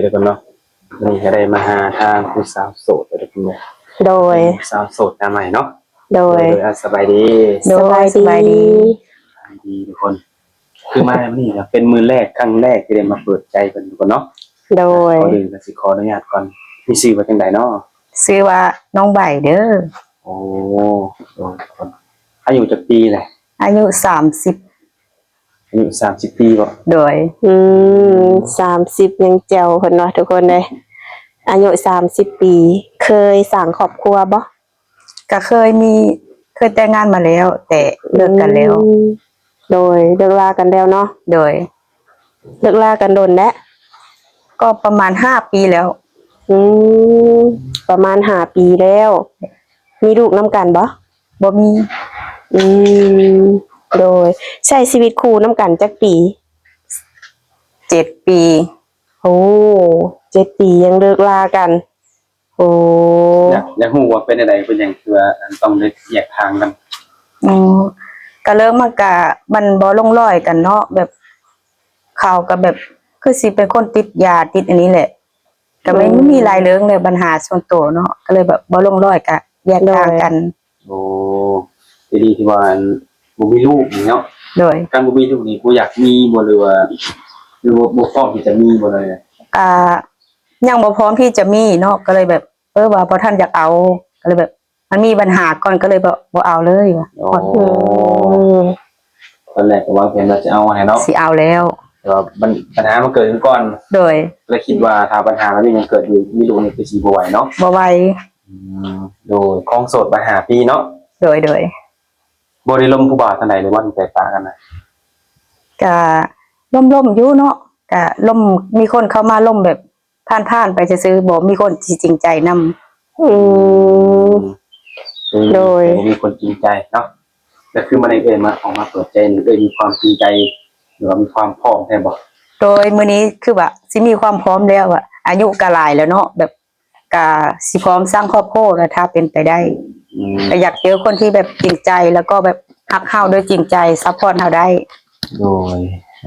ດຽວກ່ອນເນາະ ມື້ນີ້ກະໄດ້ມາຫາທາງຜູ້ສາວໂສດເດີ ໂດຍ ເປັນສາວໂສດໜ້າໃໝ່ເນາະ ໂດຍ ໂດຍ ອ່າ ສະບາຍດີ ໂດຍ ສະບາຍດີ ສະບາຍດີ ສະບາຍດີທຸກຄົນ ຄືມາມື້ນີ້ກະເປັນມື້ແລກ ຄັ້ງແລກທີ່ໄດ້ມາເປີດໃຈເພິ່ນທຸກຄົນເນາະ ໂດຍ ກ່ອນອື່ນກະຊິຂໍອະນຸຍາດກ່ອນ ມີຊື່ວ່າຈັ່ງໃດເນາະ? ຊື່ວ່ານ້ອງໃບເດີ ໂອ້ ໂດຍ ອາຍຸຈັກປີແຫຼະ? ອາຍຸສາມສິບ ອາຍຸສາມສິບປີບໍ? ໂດຍ ອືມ ສາມສິບຍັງແຈ່ວເພິ່ນວ່າ ທຸກຄົນເອີຍ ອາຍຸສາມສິບປີ ເຄີຍສ້າງຄອບຄົວບໍ? ກະເຄີຍມີ ເຄີຍແຕ່ງງານມາແລ້ວ ແຕ່ເລີກກັນແລ້ວ ອືມ ໂດຍ ເລີກລາກັນແລ້ວເນາະ ໂດຍ ເລີກລາກັນດົນແລ້ວ ກໍປະມານຫ້າປີແລ້ວ ອືມ ປະມານຫ້າປີແລ້ວ ມີລູກນຳກັນບໍ? ບໍ່ມີ ອືມ ໂດຍ ໃຊ້ຊີວິດຄູ່ນຳກັນຈັກປີ? ເຈັດປີ ໂອ້ ເຈັດປີຍັງເລີກລາກັນ ໂອ້ ຢາກ ຢາກຮູ້ວ່າເປັນແນວໃດ ເປັນຫຍັງຄືວ່າ ອັນ ຕ້ອງໄດ້ແຍກທາງກັນ? ອໍ ກະເລີ່ມມາກະ ມັນບໍ່ລົງລອຍກັນເນາະ ແບບ ເຂົາກະແບບ ຄືຊິເປັນຄົນຕິດຢາຕິດອັນນີ້ແຫຼະ ກະແມ່ນ ແມ່ນ ມີຫຼາຍເລື່ອງແຫຼະ ບັນຫາສ່ວນໂຕເນາະ ກະເລີຍແບບບໍ່ລົງລອຍ ກະແຍກ ໂດຍ ທາງກັນ ໂອ້ ດີທີ່ວ່າ ອັນ ບໍ່ມີລູກນີ້ເນາະ ໂດຍ ຄັນບໍ່ມີລູກນີ້ ບໍ່ຢາກມີບໍ່ ຫຼືວ່າ ຫຼືວ່າບໍ່ພ້ອມທີ່ຈະມີບໍ່? ກະຍັງບໍ່ພ້ອມທີ່ຈະມີເນາະ ກະເລີຍແບບ ເອີ ວ່າບໍ່ທັນຢາກເອົາ ກະເລີຍແບບ ມັນມີບັນຫາກ່ອນ ກະເລີຍບໍ່ ບໍ່ເອົາເລີຍວ່າ ອໍ ອືມ ຕອນແລກກະວາງແຜນວ່າຈະເອົາຫັ້ນແຫຼະເນາະ ຊິເອົາແລ້ວ ແຕ່ວ່າບັນ ບັນຫາມັນເກີດຂຶ້ນກ່ອນ ໂດຍ ກະເລີຍຄິດວ່າ ຖ້າບັນຫາແບບນີ້ຍັງເກີດຢູ່ ມີລູກນີ້ຄືຊິບໍ່ໄຫວເນາະ ບໍ່ໄຫວ ອືມ ໂດຍ ຄອງໂສດມາຫ້າປີເນາະ ໂດຍ ໂດຍ ບໍ່ໄດ້ລົມຜູ້ບ່າວທາງໃດເລີຍບໍ່ ຕັ້ງແຕ່ປະກັນນະ? ກະລົມໆຢູ່ເນາະ ກະລົມ ມີຄົນເຂົ້າມາລົມແບບ ຜ່ານໆໄປຊື່ໆ ບໍ່ມີຄົນທີ່ຈິງໃຈນຳ ອືມ ອືມ ໂດຍ ບໍ່ມີຄົນຈິງໃຈເນາະ ແລ້ວຄືມາໃນເອື້ອຍມາ ອອກມາເປີດໃຈນີ້ ເອື້ອຍມີຄວາມຈິງໃຈ ຫຼືວ່າມີຄວາມພ້ອມແທ້ບໍ່? ໂດຍ ມື້ນີ້ຄືວ່າຊິມີຄວາມພ້ອມແລ້ວອະ ອາຍຸກະຫຼາຍແລ້ວເນາະ ແບບ ກະຊິພ້ອມສ້າງຄອບຄົວແລ້ວ ຖ້າເປັນໄປໄດ້ ອືມ ກະຢາກເຈີຄົນທີ່ແບບຈິງໃຈ ແລ້ວກໍແບບຮັກເຮົາໂດຍຈິງໃຈ ຊັບພອດເຮົາໄດ້ ໂດຍ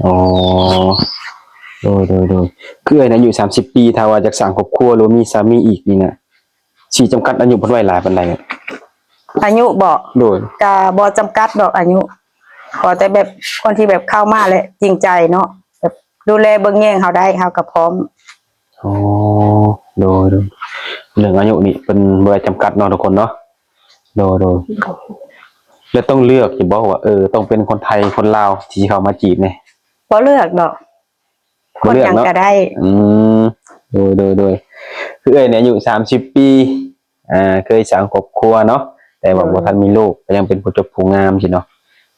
ອໍ ໂດຍ ໂດຍ ໂດຍ ຄືເອື້ອຍນີ້ອາຍຸສາມສິບປີ ຖ້າວ່າຢາກສ້າງຄອບຄົວ ຫຼືວ່າມີສາມີອີກນີ້ນະ ຊິຈຳກັດອາຍຸເພິ່ນໄວ້ຫຼາຍປານໃດ? ອາຍຸບໍ? ໂດຍ ກະບໍ່ຈຳກັດດອກອາຍຸ ຂໍແຕ່ແບບຄົນທີ່ແບບເຂົ້າມາແລ້ວຈິງໃຈເນາະ ແບບດູແລເບິ່ງແຍງເຮົາໄດ້ ເຮົາກະພ້ອມ ອໍ ໂດຍ ໂດຍ ເລື່ອງອາຍຸນີ້ເພິ່ນບໍ່ໄດ້ຈຳກັດເນາະ ທຸກຄົນເນາະ ໂດຍ ໂດຍ ແລ້ວຕ້ອງເລືອກຢູ່ບໍ່ວ່າ ເອີ ຕ້ອງເປັນຄົນໄທ ຄົນລາວ ທີ່ຊິເຂົ້າມາຈີບນີ້? ບໍ່ເລືອກດອກ ບໍ່ເລືອກເນາະ ຄົນຫຍັງກະໄດ້ ອືມ ໂດຍ ໂດຍ ໂດຍ ຄືເອື້ອຍນີ້ອາຍຸສາມສິບປີ ອ່າ ເຄີຍສ້າງຄອບຄົວເນາະ ແຕ່ວ່າ ໂດຍ ບໍ່ທັນມີລູກ ກະຍັງເປັນຜູ້ຈົບຜູ້ງາມຊີ້ເນາະ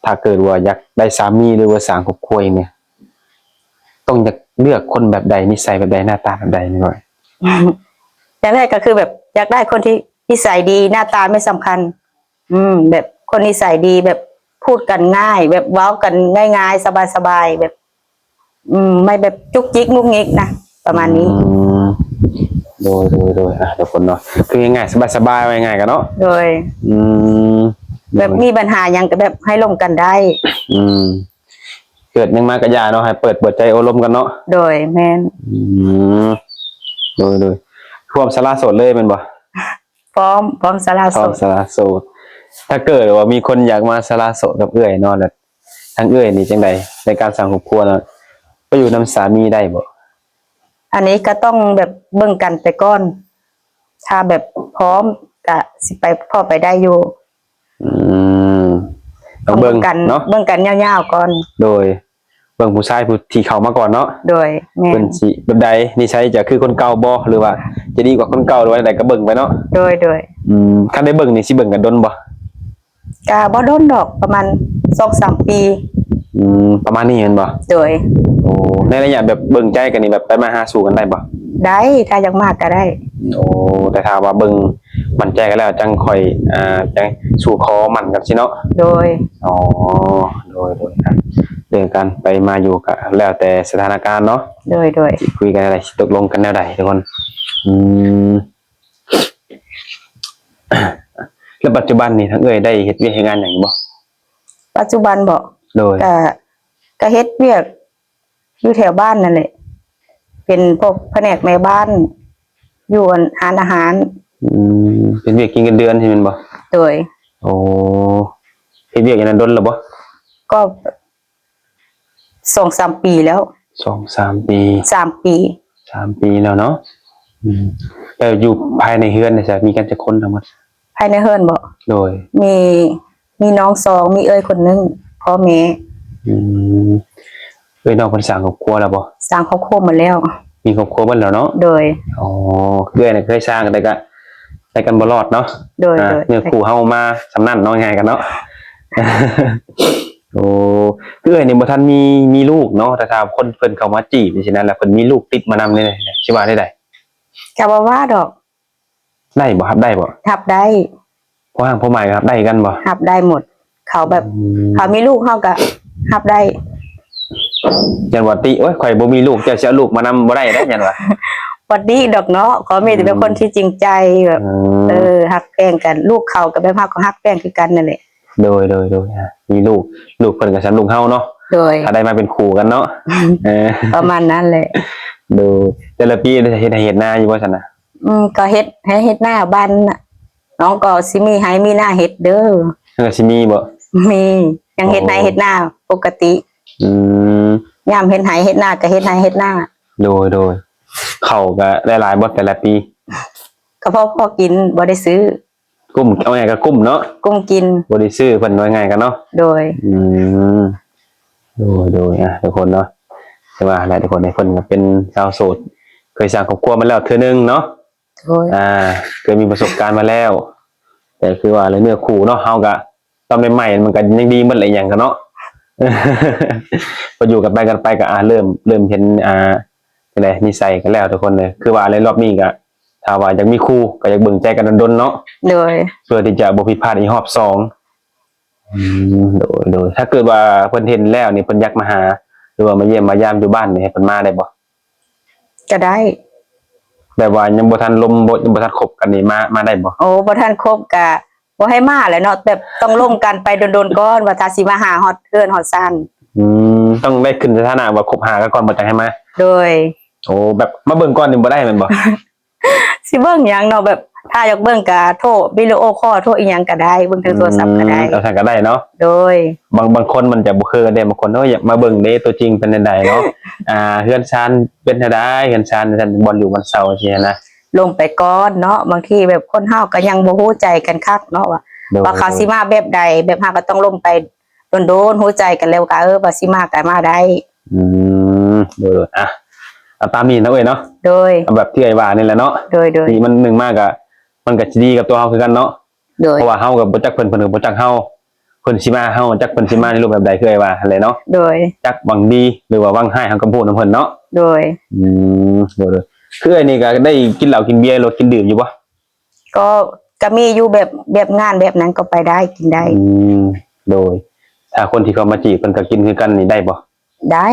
ຖ້າເກີດວ່າຢາກໄດ້ສາມີ ຫຼືວ່າສ້າງຄອບຄົວອີ່ຫຍັງນີ້ ຕ້ອງຢາກເລືອກຄົນແບບໃດ ນິໄສແບບໃດ ໜ້າຕາແບບໃດນີ້? ຢ່າງແລກກະຄືແບບຢາກໄດ້ຄົນທີ່ນິໄສດີ ໜ້າຕາແມ່ນສຳຄັນ ອືມ ແບບຄົນນິໄສດີ ແບບພູດກັນງ່າຍ ແບບເວົ້າກັນງ່າຍໆ ສະບາຍໆ ແບບ ອືມ ໄມ່ແບບຈຸກຈິກງຸກງິກນະ ປະມານນີ້ ອືມ ໂດຍ ໂດຍ ໂດຍ ອ່າ ທຸກຄົນເນາະ ຄືງ່າຍໆ ສະບາຍໆ ເວົ້າງ່າຍໆ ກັນເນາະ ໂດຍ ອືມ ແບບ ໂດຍ ມີບັນຫາຫຍັງກະແບບໃຫ້ລົມກັນໄດ້ ອືມ ເກີດຫຍັງມາກະຢ່າເນາະ ໃຫ້ເປີດ ເປີດໃຈໂອ້ລົມກັນເນາະ ໂດຍ ແມ່ນ ອືມ ໂດຍ ໂດຍ ພ້ອມສະຫຼະໂສດເລີຍແມ່ນບໍ່? ພ້ອມ ພ້ອມສະຫຼະໂສດ ພ້ອມສະຫຼະໂສດ ຖ້າເກີດວ່າມີຄົນຢາກມາສະຫຼະໂສດກັບເອື້ອຍເນາະ ແລ້ວ ທາງເອື້ອຍນີ້ຈັ່ງໃດ ໃນການສ້າງຄອບຄົວນະ ໄປຢູ່ນຳສາມີໄດ້ບໍ່? ອັນນີ້ກະຕ້ອງແບບເບິ່ງກັນໄປກ່ອນ ຖ້າແບບພ້ອມກະຊິໄປ ພໍໄປໄດ້ຢູ່ ອືມ ຕ້ອງເບິ່ງກັນເນາະ ເບິ່ງກັນຍາວໆ ກ່ອນ ໂດຍ ເບິ່ງຜູ້ຊາຍຜູ້ທີ່ເຂົ້າມາກ່ອນເນາະ ໂດຍ ແມ່ນ ເພິ່ນຊິແບບໃດ ນິໄສຈະຄືຄົນເກົ່າບໍ່ ຫຼືວ່າຈະດີກວ່າຄົນເກົ່າ ຫຼືວ່າແນວໃດກະເບິ່ງໄປເນາະ ໂດຍ ໂດຍ ອືມ ຄັນໄດ້ເບິ່ງນີ້ຊິເບິ່ງກັນດົນບໍ່? ກະບໍ່ດົນດອກ ປະມານສອງສາມປີ ອືມ ປະມານນີ້ແມ່ນບໍ່? ໂດຍ ໂອ້ ໃນໄລຍະແບບເບິ່ງໃຈກັນນີ້ ແບບໄປມາຫາສູ່ກັນໄດ້ບໍ່? ໄດ້ ຖ້າຢາກມາກະໄດ້ ໂອ້ ແຕ່ຖ້າວ່າເບິ່ງໝັ້ນໃຈກັນແລ້ວ ຈັ່ງຄ່ອຍ ອ່າ ຈັ່ງສູ່ຂໍໝັ້ນກັນຊີ້ເນາະ ໂດຍ ອໍ ໂດຍ ໂດຍ ອ່າ ເລື່ອງການໄປມາຢູ່ກະແລ້ວແຕ່ສະຖານະການເນາະ ໂດຍ ໂດຍ ຊິຄຸຍກັນແນວໃດ ຊິຕົກລົງກັນແນວໃດ ທຸກຄົນ ອືມ ແລ້ວປັດຈຸບັນນີ້ທາງເອື້ອຍໄດ້ເຮັດວຽກເຮັດງານຫຍັງຢູ່ບໍ່? ປັດຈຸບັນບໍ? ໂດຍ ກະ ກະເຮັດວຽກຢູ່ແຖວບ້ານນັ້ນແຫຼະ ເ ປັນພວກພະແນກແມ່ບ້ານ ຢູ່ອັນຮ້ານອາຫານ. ອືມ ເປັນວຽກກິນເງິນເດືອນໃຊ່ແມ່ນບໍ່? ໂດຍ. ໂອ້ ເຮັດວຽກອັນນັ້ນດົນແລ້ວບໍ່? ກໍສອງສາມປີແລ້ວ. ສອງສາມປີ. ສາມປີ. ສາມປີແລ້ວເນາະ. ອືມ ແລ້ວຢູ່ພາຍໃນເຮືອນນີ້ຊະ ມີກັນຈັກຄົນທັງໝົດ? ພາຍໃນເຮືອນບໍ? ໂດຍ. ມີ ມີນ້ອງສອງ ມີເອື້ອຍຄົນໜຶ່ງ ພໍ່ແມ່. ອືມ ເອື້ອຍນ້ອງເພິ່ນສ້າງຄອບຄົວແລ້ວບໍ? ສ້າງຄອບຄົວໝົດແລ້ວ. ມີຄອບຄົວໝົດແລ້ວເນາະ? ໂດຍ. ອໍ ເອື້ອຍນະເຄີຍສ້າງ ແຕ່ກະໄປກັນບໍ່ລອດເນາະ. ໂດຍ. ອ່າ ໂດຍ. ເນື້ອຄູ່ເຮົາມາສ່ຳນັ້ນເນາະ ງ່າຍກັນເນາະ. ໂອ້ ເອື້ອຍນີ້ບໍ່ທັນມີ ມີລູກເນາະ ແຕ່ຖ້າຄົນເພິ່ນເຂົ້າມາຈີບຈັ່ງຊີ້ນະ ແລ້ວເພິ່ນມີລູກຕິດມານຳນີ້ ຊິວ່າແນວໃດ? ກະບໍ່ວ່າດອກ. ໄດ້ບໍ່? ຮັບໄດ້ບໍ່? ຮັບໄດ້. ພໍ່ຮ້າງພໍ່ໝ້າຍກໍຮັບໄດ້ຄືກັນບໍ່? ຮັບໄດ້ໝົດ. ເຂົາແບບ ອືມ ເຂົາມີລູກ ເຮົາກໍຮັບໄດ້. ຢ້ານວ່າຕິ ໂອ້ຍ ຂ້ອຍບໍ່ມີລູກ ເຈົ້າຊິເອົາລູກມານຳບໍ່ໄດ້ເດ້ ຢ້ານວ່າ. ບໍ່ຕິດອກເນາະ ຂໍມີແຕ່ແບບ ອືມ ຄົນທີ່ຈິງໃຈ ແບບ ອືມ ເອີ ຮັກແພງກັນ. ລູກເຂົາກໍແບບ ເຮົາກໍຮັກແພງຄືກັນນັ້ນແຫຼະ. ໂດຍ ໂດຍ ໂດຍ. ອ່າ ມີລູກ ລູກເພິ່ນກໍສ່ຳລູກເຮົາເນາະ. ໂດຍ. ຖ້າໄດ້ມາເປັນຄູ່ກັນເນາະ. ເອີ ປະມານນັ້ນແຫຼະ. ໂດຍ. ແຕ່ລະປີໄດ້ເຮັດໄຮ່ເຮັດນາຢູ່ບໍ່ຊັ້ນນະ? ອືມ ກໍເຮັດໄຮ່ເຮັດນາບ້ານ ນ້ອງກໍຊິມີໄຮ່ມີນາເຮັດເດີ. ເອີ ຊິມີບໍ່? ມີ ຍັງເຮັດໄຮ່ເຮັດນາປົກກະຕິ. ອືມ ຍາມເຮັດໄຮ່ເຮັດນາກໍເຮັດໄຮ່ເຮັດນາ. ໂດຍ ໂດຍ. ເຂົ້າກໍໄດ້ຫຼາຍບໍ່ແຕ່ລະປີ? ກໍພໍ ພໍກິນ ບໍ່ໄດ້ຊື້. ກຸ້ມ ເອົາງ່າຍກໍກຸ້ມເນາະ. ກຸ້ມກິນ. ບໍ່ໄດ້ຊື້ເພິ່ນ ວ່າງ່າຍກັນເນາະ. ໂດຍ. ອືມ ໂດຍ ໂດຍ. ອ່ະ ທຸກຄົນເນາະ ຄືວ່າແຫຼະ ທຸກຄົນ ເພິ່ນກໍເປັນຊາວໂສດ ເຄີຍສ້າງຄອບຄົວມາແລ້ວເທື່ອໜຶ່ງເນາະ. ໂດຍ. ອ່າ ເຄີຍມີປະສົບການມາແລ້ວ ແຕ່ຄືວ່າເລື່ອງເນື້ອຄູ່ເນາະ ເຮົາກໍຕອນໃໝ່ໆ ມັນກໍຍັງດີໝົດແຫຼະ ອີ່ຫຍັງກໍເນາະ. ພໍຢູ່ກັນໄປກັນໄປກໍ ອ່າ ເລີ່ມ ເລີ່ມເຫັນ ອ່າ ຈັ່ງໃດ ນິໄສກັນແລ້ວ ທຸກຄົນເອີຍ. ຄືວ່າໃນຮອບນີ້ກໍ ຖ້າວ່າຢາກມີຄູ່ ກໍຢາກເບິ່ງໃຈກັນດົນໆເນາະ. ໂດຍ. ເພື່ອທີ່ຈະບໍ່ຜິດພາດອີກຮອບສອງ. ອືມ ໂດຍ ໂດຍ. ຖ້າເກີດວ່າເພິ່ນເຫັນແລ້ວນີ້ ເພິ່ນຢາກມາຫາ ຫຼືວ່າມາຢ້ຽມມາຢາມຢູ່ບ້ານນີ້ ໃຫ້ເພິ່ນມາໄດ້ບໍ່? ກໍໄດ້. ແບບວ່າຍັງບໍ່ທັນລົມ ບໍ່ ຍັງບໍ່ທັນຄົບກັນນີ້ ມາ ມາໄດ້ບໍ່? ໂອ້ ບໍ່ທັນຄົບກະບໍ່ໃຫ້ມາແຫຼະເນາະ ແບບຕ້ອງລົມກັນໄປດົນໆກ່ອນ ວ່າຖ້າຊິມາຫາຮອດເຮືອນຮອດຊານ. ອືມ ຕ້ອງໄດ້ຂຶ້ນສະຖານະວ່າຄົບຫາກັນກ່ອນ ບໍ່ຈັ່ງໃຫ້ມາ. ໂດຍ. ໂອ້ ແບບມາເບິ່ງກ່ອນນີ້ບໍ່ໄດ້ແມ່ນບໍ່? ຊິເບິ່ງຫຍັງເນາະ ແບບຖ້າຢາກເບິ່ງກະໂທວິດີໂອຄໍ ໂທອີ່ຫຍັງກະໄດ້ ເບິ່ງທາງໂທລະສັບກະໄດ້. ອືມ ເອົາຊັ້ນກະໄດ້ເນາະ. ໂດຍ. ບາງ ບາງຄົນມັນຈະບໍ່ຄືກັນເດ້ ບາງຄົນ ໂອ້ຍ ຢາກມາເບິ່ງເດ້ ຕົວຈິງເປັນແນວໃດເນາະ. ອ່າ ເຮືອນຊານເປັນແນວໃດ ເຮືອນຊານ ບ່ອນຢູ່ບ່ອນເຊົາ ຈັ່ງຊີ້ນະ. ລົມໄປກ່ອນເນາະ ບາງທີແບບຄົນເຮົາກໍຍັງບໍ່ຮູ້ໃຈກັນຄັກເນາະ ວ່າ ໂດຍ ວ່າເຂົາຊິມາແບບໃດ ແບບເຮົາກໍຕ້ອງລົມໄປ ໂດນໆ ຮູ້ໃຈກັນແລ້ວກໍ ເອີ ວ່າຊິມາກໍມາໄດ້. ອືມ ໂດຍໆ. ອ່ະ ເອົາຕາມນີ້ເນາະເອື້ອຍເນາະ. ໂດຍ. ເອົາແບບທີ່ເອື້ອຍວ່ານີ້ແຫຼະເນາະ. ໂດຍໆ. ທີ່ມັນໜຶ່ງມາກໍ ມັນກໍຊິດີກັບຕົວເຮົາຄືກັນເນາະ. ໂດຍ. ເພາະວ່າເຮົາກໍບໍ່ຈັກເພິ່ນ ເພິ່ນກໍບໍ່ຈັກເຮົາ ເພິ່ນຊິມາ ເຮົາຈັກເພິ່ນຊິມາໃນຮູບແບບໃດ ຄືເອື້ອຍວ່າຫັ້ນແຫຼະເນາະ. ໂດຍ. ຈັກຫວັງດີ ຫຼືວ່າຫວັງຮ້າຍ ເຮົາກໍບໍ່ຮູ້ນຳເພິ່ນເນາະ. ໂດຍ. ອືມ ໂດຍໆ. ຄືເອື້ອຍນີ້ກໍໄດ້ກິນເຫຼົ້າກິນເບຍ ຫຼືວ່າກິນດື່ມຢູ່ບໍ່? ກໍ ກໍມີຢູ່ ແບບ ແບບງານແບບນັ້ນກໍໄປໄດ້ ກິນໄດ້. ອືມ ໂດຍ. ຖ້າຄົນທີ່ເຂົ້າມາຈີບເພິ່ນກໍກິນຄືກັນນີ້ໄດ້ບໍ່? ໄດ້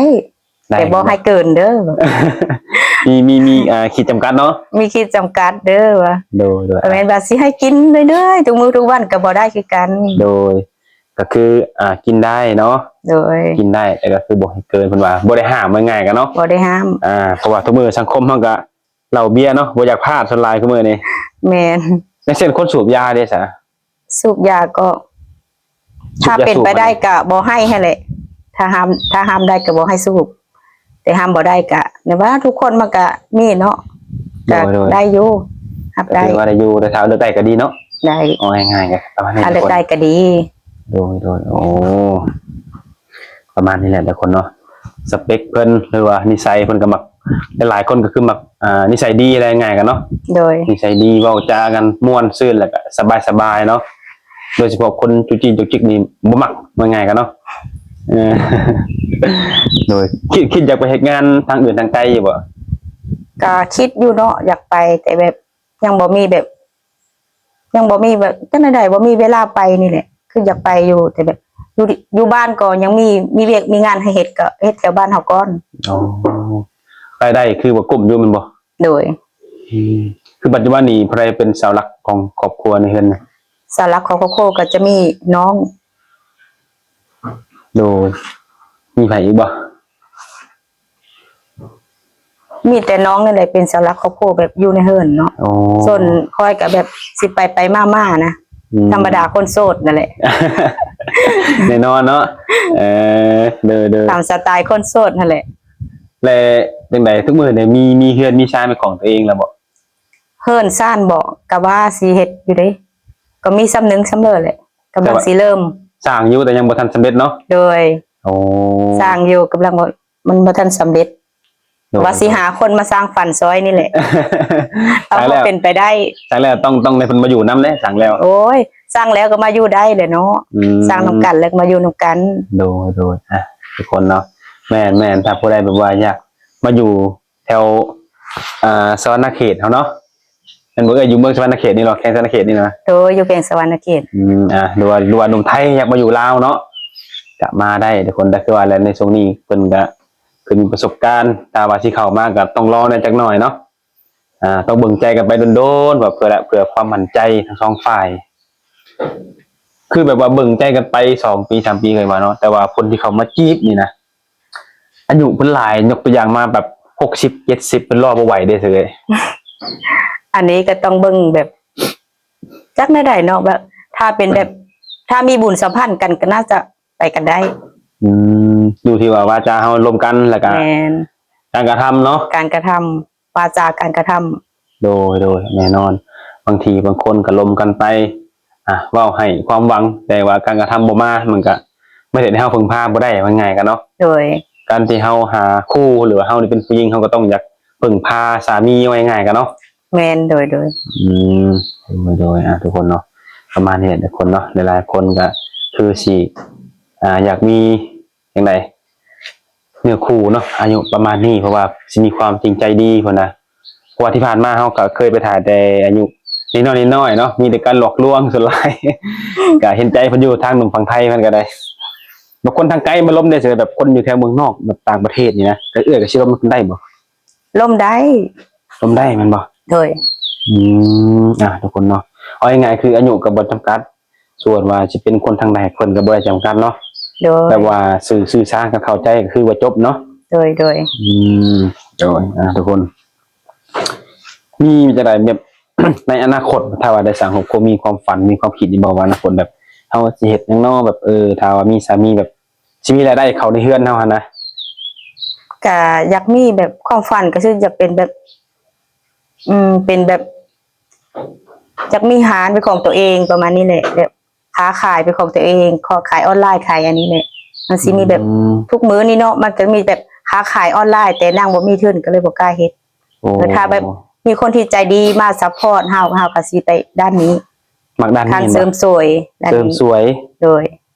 ໄດ້ ແຕ່ບໍ່ໃຫ້ເກີນເດີ. ມີ ມີ ມີ ອ່າ ຂີດຈຳກັດເນາະ. ມີຂີດຈຳກັດເດີວ່າ. ໂດຍ ໂດຍ. ບໍ່ແມ່ນວ່າຊິໃຫ້ກິນເລື້ອຍໆ ທຸກມື້ທຸກວັນກໍບໍ່ໄດ້ຄືກັນ. ໂດຍ. ກໍຄື ອ່າ ກິນໄດ້ເນາະ. ໂດຍ. ກິນໄດ້ ແຕ່ກໍຄືບໍ່ໃຫ້ເກີນ ເພິ່ນວ່າ ບໍ່ໄດ້ຫ້າມ ວ່າງ່າຍກັນເນາະ. ບໍ່ໄດ້ຫ້າມ. ອ່າ ເພາະວ່າທຸກມື້ສັງຄົມເຮົາກໍ ເຫຼົ້າເບຍເນາະ ບໍ່ຢາກພາດ ສ່ວນຫຼາຍຄືມື້ນີ້. ແມ່ນ. ຢ່າງເຊັ່ນຄົນສູບຢາເດ້ຊະ? ສູບຢາກໍ ສູບຢາ ຖ້າເປັນໄປໄດ້ກໍບໍ່ໃຫ້ຫັ້ນແຫຼະ. ຖ້າຫ້າມ ຖ້າຫ້າມໄດ້ກໍບໍ່ໃຫ້ສູບ ແຕ່ຫ້າມບໍ່ໄດ້ກໍ ແຕ່ວ່າທຸກຄົນມັນກໍມີເນາະ. ໂດຍ ກໍ ໂດຍ ໄດ້ຢູ່ ຮັບໄດ້ ກໍຖືວ່າໄດ້ຢູ່ ແຕ່ຖ້າເລືອກໄດ້ກໍດີເນາະ. ໄດ້. ເອົາງ່າຍໆກໍປະມານນີ້ ຖ້າເລືອກໄດ້ກໍດີ. ໂດຍ ໂດຍ. ໂອ້ ປະມານນີ້ແຫຼະທຸກຄົນເນາະ ສະເປັກເພິ່ນ ຫຼືວ່ານິໄສເພິ່ນກໍມັກ ຫຼາຍໆຄົນກໍຄືມັກ ອ່າ ນິໄສດີ ເວົ້າງ່າຍກັນເນາະ. ໂດຍ. ນິໄສດີ ເວົ້າຈາກັນມ່ວນຊື່ນ ແລ້ວກໍສະບາຍໆເນາະ. ໂດຍສະເພາະຄົນຈຸກຈິກຈຸກຈິກນີ້ບໍ່ມັກ ເວົ້າງ່າຍກັນເນາະ. ເອີ ໂດຍ. ຄິດ ຄິດຢາກໄປເຮັດງານທາງອື່ນທາງໄກຢູ່ບໍ່? ກໍຄິດຢູ່ເນາະ ຢາກໄປ ແຕ່ແບບຍັງບໍ່ມີແບບ ຍັງບໍ່ມີແບບ ຈັ່ງໃດ ບໍ່ມີເວລາໄປນີ້ແຫຼະ. ຄືຢາກໄປຢູ່ ແຕ່ແບບ ຢູ່ ຢູ່ບ້ານກໍຍັງມີ ມີວຽກມີງານໃຫ້ເຮັດ ກໍເຮັດແຖວບ້ານເຮົາກ່ອນ. ອໍ ລາຍໄດ້ຄືວ່າກຸ້ມຢູ່ແມ່ນບໍ່? ໂດຍ. ອືມ ຄືປັດຈຸບັນນີ້ໃຜເປັນເສົາຫຼັກຂອງຄອບຄົວໃນເຮືອນ? ເສົາຫຼັກຂອງຄອບຄົວກໍຈະມີນ້ອງ. ໂດຍ. ມີໃຜອີກບໍ່? ມີແຕ່ນ້ອງນີ້ແຫຼະເປັນເສົາຫຼັກຄອບຄົວ ແບບຢູ່ໃນເຮືອນເນາະ. ໂອ້ ສ່ວນຂ້ອຍກໍແບບຊິໄປໄປມາມານະ ອືມ ທຳມະດາຄົນໂສດນັ້ນແຫຼະ. ແນ່ນອນເນາະ. ເອີ ໂດຍໆ ຕາມສະໄຕລ໌ຄົນໂສດຫັ້ນແຫຼະ. ແລະ ຈັ່ງໃດ ທຸກມື້ນີ້ມີ ມີເຮືອນມີຊານເປັນຂອງຕົວເອງແລ້ວບໍ່? ເຮືອນຊານບໍ? ກະວ່າຊິເຮັດຢູ່ເດ້ ກໍມີສ່ຳໜຶ່ງສ່ຳເລີແຫຼະ ກຳລັງຊິເລີ່ມ. ແຕ່ວ່າສ້າງຢູ່ ແຕ່ຍັງບໍ່ທັນສຳເລັດເນາະ? ໂດຍ. ໂອ້ ສ້າງຢູ່ ກຳລັງ ມັນບໍ່ທັນສຳເລັດ. ໂດຍ. ວ່າຊິຫາຄົນມາສ້າງຝັນຊ່ອຍນີ້ແຫຼະ ຖ້າເປັນໄປໄດ້. ສ້າງແລ້ວຕ້ອງ ຕ້ອງໄດ້ເພິ່ນມາຢູ່ນຳເດ້ ສ້າງແລ້ວ. ໂອ້ຍ ສ້າງແລ້ວກໍມາຢູ່ໄດ້ແຫຼະເນາະ. ອືມ ສ້າງນຳກັນແລ້ວກໍມາຢູ່ນຳກັນ. ໂດຍໆ ອ່ະ ທຸກຄົນເນາະ. ແມ່ນໆ ຖ້າຜູ້ໃດແບບວ່າຢາກມາຢູ່ ແຖວ ອ່າ ສະຫວັນນະເຂດເຮົາເນາະ ແມ່ນບໍ່ເອື້ອຍ? ຢູ່ເມືອງສະຫວັນນະເຂດນີ້ເນາະ ແຂວງສະຫວັນນະເຂດນີ້ນະ. ໂດຍ ຢູ່ແຂວງສະຫວັນນະເຂດ. ອືມ ອ່າ ຫຼືວ່າ ຫຼືວ່າໜຸ່ມໄທຢາກມາຢູ່ລາວເນາະ ກະມາໄດ້ທຸກຄົນ. ແຕ່ຄືວ່າແຫຼະ ໃນຊ່ວງນີ້ເພິ່ນກະຄືມີປະສົບການ ຖ້າວ່າຊິເຂົ້າມາກະຕ້ອງລໍແດ່ຈັກໜ້ອຍເນາະ. ອ່າ ຕ້ອງເບິ່ງໃຈກັນໄປດົນໆ ວ່າເພື່ອ ເພື່ອຄວາມໝັ້ນໃຈທັງສອງຝ່າຍ. ຄືແບບວ່າເບິ່ງໃຈກັນໄປສອງປີ ສາມປີ ເຄີຍວ່າເນາະ ແຕ່ວ່າຄົນທີ່ເຂົ້າມາຈີບນີ້ນະ ອາຍຸເພິ່ນຫຼາຍ ຍົກຕົວຢ່າງມາແບບຫົກສິບ ເຈັດສິບ ເພິ່ນລໍບໍ່ໄຫວເດ້ເຊີຍ. ອັນນີ້ກໍຕ້ອງເບິ່ງແບບ ຈັກແນວໃດເນາະ ແບບຖ້າເປັນແບບ ຖ້າມີບຸນສຳພັນກັນກໍໜ້າຈະໄປກັນໄດ້. ອືມ ຢູ່ທີ່ວ່າວາຈາເຮົາລົມກັນ ແລ້ວກໍ ແມ່ນ ການກະທຳເນາະ ການກະທຳ ວາຈາ ການກະທຳ. ໂດຍໆ ແນ່ນອນ ບາງທີບາງຄົນກໍລົມກັນໄປ ອ່າ ເວົ້າໃຫ້ຄວາມຫວັງ ແຕ່ວ່າການກະທຳບໍ່ມາ ມັນກະບໍ່ເຮັດໃຫ້ເຮົາເພິ່ງພາບໍ່ໄດ້ ວ່າງ່າຍກັນເນາະ. ໂດຍ. ການທີ່ເຮົາຫາຄູ່ ຫຼືວ່າເຮົານີ້ເປັນຜູ້ຍິງ ເຮົາກໍຕ້ອງຢາກເພິ່ງພາສາມີ ວ່າງ່າຍກັນເນາະ. ແມ່ນ ໂດຍໆ. ອືມ ໂດຍໆ ອ່າ ທຸກຄົນເນາະ ປະມານນີ້ແຫຼະທຸກຄົນເນາະ. ຫຼາຍໆຄົນກໍຄືຊິ ອ່າ ຢາກມີຈັ່ງໃດ ເນື້ອຄູ່ເນາະ ອາຍຸປະມານນີ້ ເພາະວ່າຊິມີຄວາມຈິງໃຈດີພຸ້ນນະ. ເພາະວ່າທີ່ຜ່ານມາເຮົາກໍເຄີຍໄປຖ່າຍແຕ່ອາຍຸນ້ອຍໆ ນ້ອຍໆເນາະ ມີແຕ່ການຫຼອກລວງສ່ວນຫຼາຍ. ກໍເຫັນໃຈເພິ່ນຢູ່ ທາງໜຸ່ມຝັ່ງໄທເພິ່ນກໍໄດ້. ບາງຄົນທາງໄກມາລົມໄດ້ເສີຍ ແບບຄົນຢູ່ແຖວເມືອງນອກ ແບບຕ່າງປະເທດນີ້ນະ ກໍເອື້ອຍກໍຊິລົມນຳເພິ່ນໄດ້ບໍ່? ລົມໄດ້. ລົມໄດ້ແມ່ນບໍ່? ໂດຍ. ອືມ ອ່າ ທຸກຄົນເນາະ ເອົາງ່າຍໆ ຄືອາຍຸກໍບໍ່ຈຳກັດ ສ່ວນວ່າຊິເປັນຄົນທາງໃດ ເພິ່ນກໍບໍ່ໄດ້ຈຳກັດເນາະ. ໂດຍ. ແບບວ່າສື່ ສື່ສານກັນເຂົ້າໃຈກໍຄືວ່າຈົບເນາະ. ໂດຍໆ. ອືມ ໂດຍ. ອ່າ ທຸກຄົນ ມີ ມີຈັ່ງໃດແບບ ໃນອະນາຄົດ ຖ້າວ່າໄດ້ສ້າງຄອບຄົວ ມີຄວາມຝັນ ມີຄວາມຄິດຢູ່ບໍ່ວ່າອະນາຄົດແບບ ເຮົາຊິເຮັດຫຍັງເນາະ ແບບ ເອີ ຖ້າວ່າມີສາມີ ແບບຊິມີລາຍໄດ້ເຂົ້າໃນເຮືອນເຮົາຫັ້ນນະ? ກະຢາກມີແບບ ຄວາມຝັນກໍຄືຢາກເປັນແບບ ອືມ ເປັນແບບ ຢາກມີຮ້ານເປັນຂອງຕົວເອງປະມານນີ້ແຫຼະ ແບບຄ້າຂາຍເປັນຂອງຕົວເອງ ຂາຍອອນລາຍ ຂາຍອັນນີ້ແຫຼະ. ມັນຊິມີແບບ ອືມ ທຸກມື້ນີ້ເນາະ ມັນກໍມີແບບຄ້າຂາຍອອນລາຍ ແຕ່ນາງບໍ່ມີທຶນກໍເລີຍບໍ່ກ້າເຮັດ. ໂອ້ ແຕ່ຖ້າແບບມີຄົນທີ່ໃຈດີມາຊັບພອດເຮົາ ເຮົາກໍຊິໄປດ້ານນີ້ ມັກດ້ານນີ້ ການເສີມສວຍ ດ້ານນີ້ ເສີມສວຍ. ໂດຍ.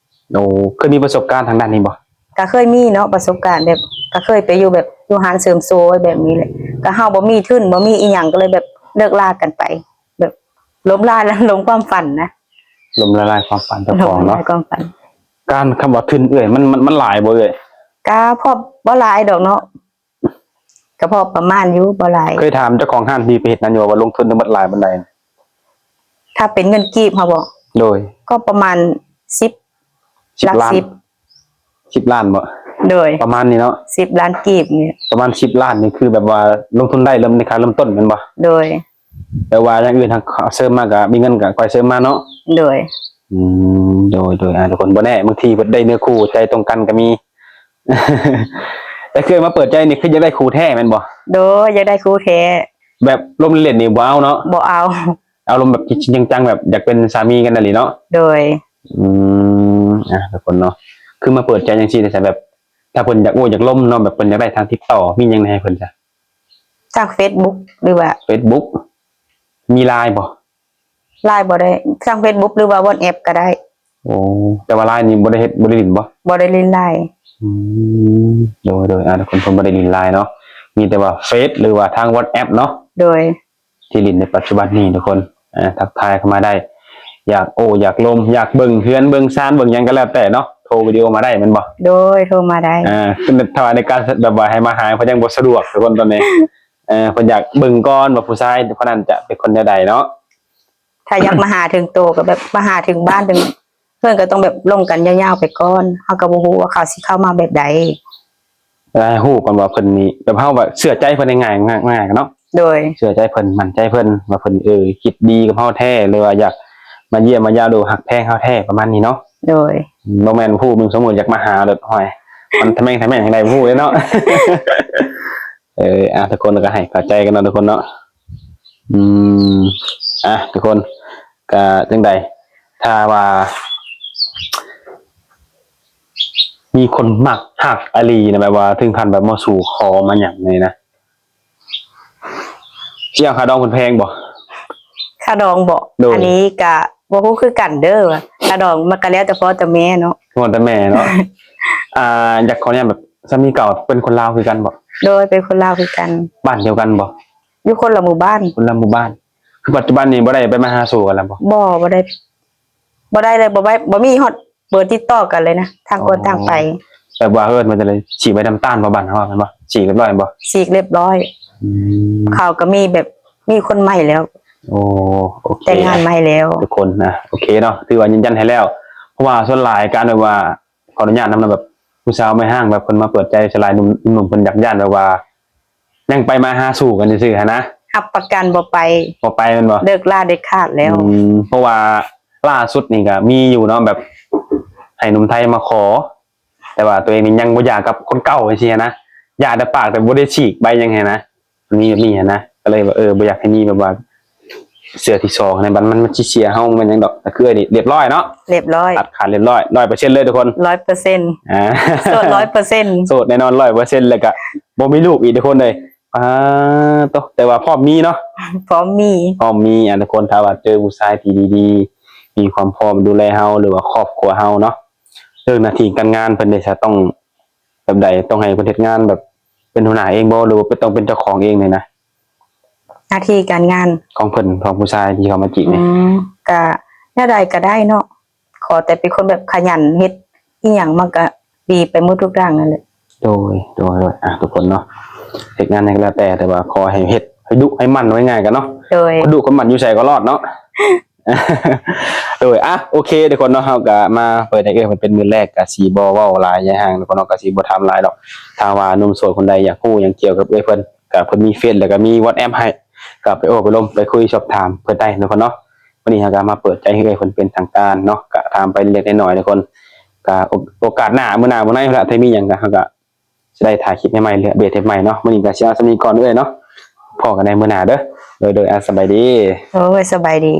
ໂອ້ ເຄີຍມີປະສົບການທາງດ້ານນີ້ບໍ່? ກໍເຄີຍມີເນາະ ປະສົບການແບບ ກໍເຄີຍໄປຢູ່ແບບ ຢູ່ຮ້ານເສີມສວຍແບບນີ້ແຫຼະ ກໍເຮົາບໍ່ມີທຶນ ບໍ່ມີອີ່ຫຍັງ ກໍເລີຍແບບເລີກລາກັນໄປ ແບບລົ້ມລາຍ ລົ້ມຄວາມຝັນນະ ລົ້ມລາຍຄວາມຝັນເຈົ້າຂອງເນາະ ລົ້ມລາຍຄວາມຝັນ. ການ ຄຳວ່າທຶນເອື້ອຍ ມັນ ມັນ ມັນຫຼາຍບໍ່ເອື້ອຍ? ກໍພໍ ບໍ່ຫຼາຍດອກເນາະ ກໍພໍປະມານຢູ່ ບໍ່ຫຼາຍ. ເຄີຍຖາມເຈົ້າຂອງຮ້ານທີ່ໄປເຮັດງານຢູ່ວ່າລົງທຶນທັງໝົດຫຼາຍປານໃດ? ຖ້າເປັນເງິນກີບເຮົາບໍ? ໂດຍ. ກໍປະມານສິບ ສິບ ຫຼັກສິບ ສິບລ້ານບໍ? ໂດຍ. ປະມານນີ້ເນາະ ສິບລ້ານກີບນີ້ ປະມານສິບລ້ານນີ້ ຄືແບບວ່າລົງທຶນໄດ້ເລີ່ມໃນຄ່າເລີ່ມຕົ້ນແມ່ນບໍ່? ໂດຍ. ແຕ່ວ່າຢ່າງອື່ນຫາກເສີມມາກໍມີເງິນກໍຄ່ອຍເສີມມາເນາະ. ໂດຍ. ອືມ ໂດຍໆ ອ່າ ທຸກຄົນ ບໍ່ແນ່ ບາງທີເພິ່ນໄດ້ເນື້ອຄູ່ໃຈຕົງກັນກໍມີ. ແຕ່ເຄີຍມາເປີດໃຈນີ້ ຄືຢາກໄດ້ຄູ່ແທ້ແມ່ນບໍ່? ໂດຍ ຢາກໄດ້ຄູ່ແທ້. ແບບລົມເລ່ນໆນີ້ບໍ່ເອົາເນາະ? ບໍ່ເອົາ. ອາລົມແບບຈິງໆຈັງໆ ແບບຢາກເປັນສາມີກັນອີ່ຫຼີເນາະ? ໂດຍ. ອືມ ອ່າ ທຸກຄົນເນາະ ຄືມາເປີດໃຈຈັ່ງຊີ້ແລ້ວ ແບບ ຖ້າເພິ່ນຢາກໂອ້ຢາກລົມເນາະ ແບບເພິ່ນຢາກໄດ້ທາງຕິດຕໍ່ ມີຫຍັງໃຫ້ເພິ່ນຊະ? ທາງເຟສບຸກ ຫຼືວ່າ ເຟສບຸກ ມີລາຍບໍ່? ລາຍບໍ່ໄດ້ ທາງເຟສບຸກ ຫຼືວ່າວັອດແອັບກໍໄດ້. ໂອ້ ແຕ່ວ່າລາຍນີ້ບໍ່ໄດ້ເຮັດ ບໍ່ໄດ້ຫຼິ້ນບໍ່? ບໍ່ໄດ້ຫຼິ້ນລາຍ. ອືມ ໂດຍໆ ອ່າ ທຸກຄົນ ເພິ່ນບໍ່ໄດ້ຫຼິ້ນລາຍເນາະ ມີແຕ່ວ່າເຟສ ຫຼືວ່າທາງວັອດແອັບເນາະ. ໂດຍ. ທີ່ຫຼິ້ນໃນປັດຈຸບັນນີ້ທຸກຄົນ ເອີ ທັກທາຍເຂົ້າມາໄດ້ ຢາກໂອ້ຢາກລົມ ຢາກເບິ່ງເຮືອນເບິ່ງຊານເບິ່ງຫຍັງກໍແລ້ວແຕ່ເນາະ ໂທວິດີໂອມາໄດ້ແມ່ນບໍ່? ໂດຍ ໂທມາໄດ້. ເອີ ຖ້າວ່າໃນການແບບວ່າໃຫ້ມາຫາ ເພິ່ນຍັງບໍ່ສະດວກທຸກຄົນຕອນນີ້ ເອີ ເພິ່ນຢາກເບິ່ງກ່ອນວ່າຜູ້ຊາຍຄົນນັ້ນຈະເປັນຄົນແນວໃດເນາະ. ຖ້າຢາກມາຫາເຖິງໂຕກໍແບບມາຫາເຖິງບ້ານເຖິງເຮືອນ ກໍຕ້ອງແບບລົມກັນຍາວໆໄປກ່ອນ ເຮົາກໍບໍ່ຮູ້ວ່າເຂົາຊິເຂົ້າມາແບບໃດ. ແລ້ວໃຫ້ຮູ້ກ່ອນວ່າເພິ່ນນີ້ ແບບເຮົາແບບເຊື່ອໃຈເພິ່ນໄດ້ງ່າຍ ງ່າຍ ງ່າຍເນາະ. ໂດຍ ເຊື່ອໃຈເພິ່ນ ໝັ້ນໃຈເພິ່ນວ່າເພິ່ນ ເອີ ຄິດດີກັບເຮົາແທ້ ຫຼືວ່າຢາກມາຢ້ຽມມາຢາມ ຫຼືຮັກແພງເຮົາແທ້ ປະມານນີ້ເນາະ. ໂດຍ ບໍ່ແມ່ນຜູ້ໜຶ່ງສົມມຸດຢາກມາຫາໂລດ ຫ້ອຍ ມັນທະແມ່ງທະແມ່ງຈັ່ງໃດບໍ່ຮູ້ເດ້ເນາະ. ເອີ ອ່າ ທຸກຄົນກໍໃຫ້ເຂົ້າໃຈກັນເນາະ ທຸກຄົນເນາະ. ອືມ ອ່າ ທຸກຄົນ ກະຈັ່ງໃດ ຖ້າວ່າມີຄົນມັກຮັກອີ່ຫຼີນະ ແບບວ່າເຖິງຂັ້ນແບບມາສູ່ຂໍມາຫຍັງນີ້ນະ ຊິເອົາຄ່າດອງເພິ່ນແພງບໍ່? ຄ່າດອງບໍ? ໂດຍ ອັນນີ້ກະບໍ່ຮູ້ຄືກັນເດີ ວ່າຄ່າດອງມັນກະແລ້ວແຕ່ພໍ່ແຕ່ແມ່ເນາະ. ພໍ່ແຕ່ແມ່ເນາະ. ອ່າ ຢາກຂໍອະນຸຍາດແບບ ສາມີເກົ່າເປັນຄົນລາວຄືກັນບໍ? ໂດຍ ເປັນຄົນລາວຄືກັນ. ບ້ານດຽວກັນບໍ? ຢູ່ຄົນລະໝູ່ບ້ານ. ຄົນລະໝູ່ບ້ານ. ຄືປັດຈຸບັນນີ້ບໍ່ໄດ້ໄປມາຫາສູ່ກັນແລ້ວບໍ? ບໍ່ ບໍ່ໄດ້ ບໍ່ໄດ້ເລີຍ ບໍ່ໄດ້ ບໍ່ມີຮອດເບີຕິດຕໍ່ກັນເລີຍນະ ຕ່າງຄົນຕ່າງໄປ. ອໍ ແບບວ່າເອີ້ນວ່າຈັ່ງໃດ ສີກໃບນ້ຳຕານບໍ? ບ້ານເຮົາວ່າແມ່ນບໍ່? ສີກຮຽບຮ້ອຍແມ່ນບໍ່? ສີກຮຽບຮ້ອຍ. ອືມ ເຂົາກໍມີແບບ ມີຄົນໃໝ່ແລ້ວ. ໂອ້ ໂອເຄ ແຕ່ງງານໃໝ່ແລ້ວ ທຸກຄົນນະ. ໂອເຄເນາະ ຖືວ່າຢືນຢັນໃຫ້ແລ້ວ ເພາະວ່າສ່ວນຫຼາຍການແບບວ່າ ຂໍອະນຸຍາດນຳນະ ແບບຜູ້ສາວແມ່ຮ້າງ ແບບເພິ່ນມາເປີດໃຈສ່ວນຫຼາຍ ໜຸ່ມໆເພິ່ນຢາກຢ້ານແບບວ່າ ຍັງໄປມາຫາສູ່ກັນຊື່ໆຫັ້ນນະ ຮັບປະກັນບໍ່ໄປ ບໍ່ໄປແມ່ນບໍ່? ເລີກລາເດັດຂາດແລ້ວ. ອືມ ເພາະວ່າລ່າສຸດນີ້ກໍມີຢູ່ເນາະ ແບບໃຫ້ໜຸ່ມໄທມາຂໍ ແຕ່ວ່າຕົວເອງນີ້ຍັງບໍ່ຢາກກັບຄົນເກົ່າຈັ່ງຊີ້ຫັ້ນນະ ຢາກແຕ່ປາກ ແຕ່ບໍ່ໄດ້ສີກໃບຫຍັງຫັ້ນນະ. ມັນມີແບບນີ້ຫັ້ນນະ ກໍເລີຍວ່າ ເອີ ບໍ່ຢາກໃຫ້ມີແບບວ່າເທື່ອທີສອງຫັ້ນນະ ມັນ ມັນ ມັນຊິເສຍເຮົາ ມັນຫຍັງດອກ. ກໍຄືອັນນີ້ຮຽບຮ້ອຍເນາະ ຮຽບຮ້ອຍ ຕັດຂາດຮຽບຮ້ອຍ ຮ້ອຍເປີເຊັນເລີຍທຸກຄົນ ຮ້ອຍເປີເຊັນ. ອ່າ ໂສດຮ້ອຍເປີເຊັນ ໂສດແນ່ນອນຮ້ອຍເປີເຊັນ ແລ້ວກໍບໍ່ມີລູກອີກທຸກຄົນເລີຍ. ອ່າ ໂຕ ແຕ່ວ່າພ້ອມມີເນາະ ພ້ອມມີ ພ້ອມມີ. ອ່າ ທຸກຄົນ ຖ້າວ່າເຈີຜູ້ຊາຍທີ່ດີໆ ມີຄວາມພ້ອມດູແລເຮົາ ຫຼືວ່າຄອບຄົວເຮົາເນາະ ເລື່ອງໜ້າທີ່ການງານເພິ່ນເດ ຈະຕ້ອງແບບໃດ? ຕ້ອງໃຫ້ເພິ່ນເຮັດງານແບບເປັນຫົວໜ້າເອງບໍ່ ຫຼືວ່າເປັນ ຕ້ອງເປັນເຈົ້າຂອງເອງນີ້ນະ? ໜ້າທີ່ການງານຂອງເພິ່ນ ຂອງຜູ້ຊາຍທີ່ເຂົ້າມາຈີບນີ້. ອືມ ກະແນວໃດກໍໄດ້ເນາະ ຂໍແຕ່ເປັນຄົນແບບຂະຫຍັນເຮັດ ອີ່ຫຍັງມັນກະດີໄປໝົດທຸກຢ່າງນັ້ນແຫຼະ. ໂດຍ ໂດຍ ໂດຍ ອ່າ ທຸກຄົນເນາະ ເຮັດງານຫຍັງກໍແລ້ວແຕ່ ແຕ່ວ່າຂໍໃຫ້ເຮັດໃຫ້ດຸໃຫ້ໝັ້ນ ເວົ້າງ່າຍໆກັນເນາະ. ໂດຍ ຄົນດຸຄົນໝັ້ນຢູ່ໃສກໍລອດເນາະ. ໂດຍ ອ່ະ ໂອເຄ ທຸກຄົນເນາະ ເຮົາກໍມາເປີດໃຫ້ເອື້ອຍເພິ່ນເປັນມື້ແລກ ກໍຊິບໍ່ເວົ້າຫຼາຍຍາຍຮ່າງ ທຸກຄົນເນາະ ກໍຊິບໍ່ຖາມຫຼາຍດອກ. ຖ້າວ່າໜຸ່ມໂສດຄົນໃດຢາກຮູ້ຫຍັງກ່ຽວກັບເອື້ອຍເພິ່ນ ກໍເພິ່ນມີເຟສ ແລ້ວກໍມີວັອດແອັບໃຫ້ ກໍໄປໂອ້ໄປລົມໄປຄຸຍສອບຖາມເພິ່ນໄດ້ ທຸກຄົນເນາະ. ມື້ນີ້ເຮົາກໍມາເປີດໃຈໃຫ້ເອື້ອຍເພິ່ນເປັນທາງການເນາະ ກໍຖາມໄປເລັກໆນ້ອຍໆ ທຸກຄົນ. ກໍໂອ ໂອກາດໜ້າ ມື້ໜ້າມື້ໃນພຸ້ນລະ ຖ້າມີຫຍັງກໍ ເຮົາກໍ ຊິໄດ້ຖ່າຍຄລິບໃໝ່ໆ ຫຼືອັບເດດໃຫ້ໃໝ່ເນາະ. ມື້ນີ້ກໍຊິເອົາສ່ຳນີ້ກ່ອນເອື້ອຍເນາະ ພໍ້ກັນໃນມື້ໜ້າເດີ. ໂດຍໆ ອ່າ ສະບາຍດີ. ໂອ້ຍ ສະບາຍດີ.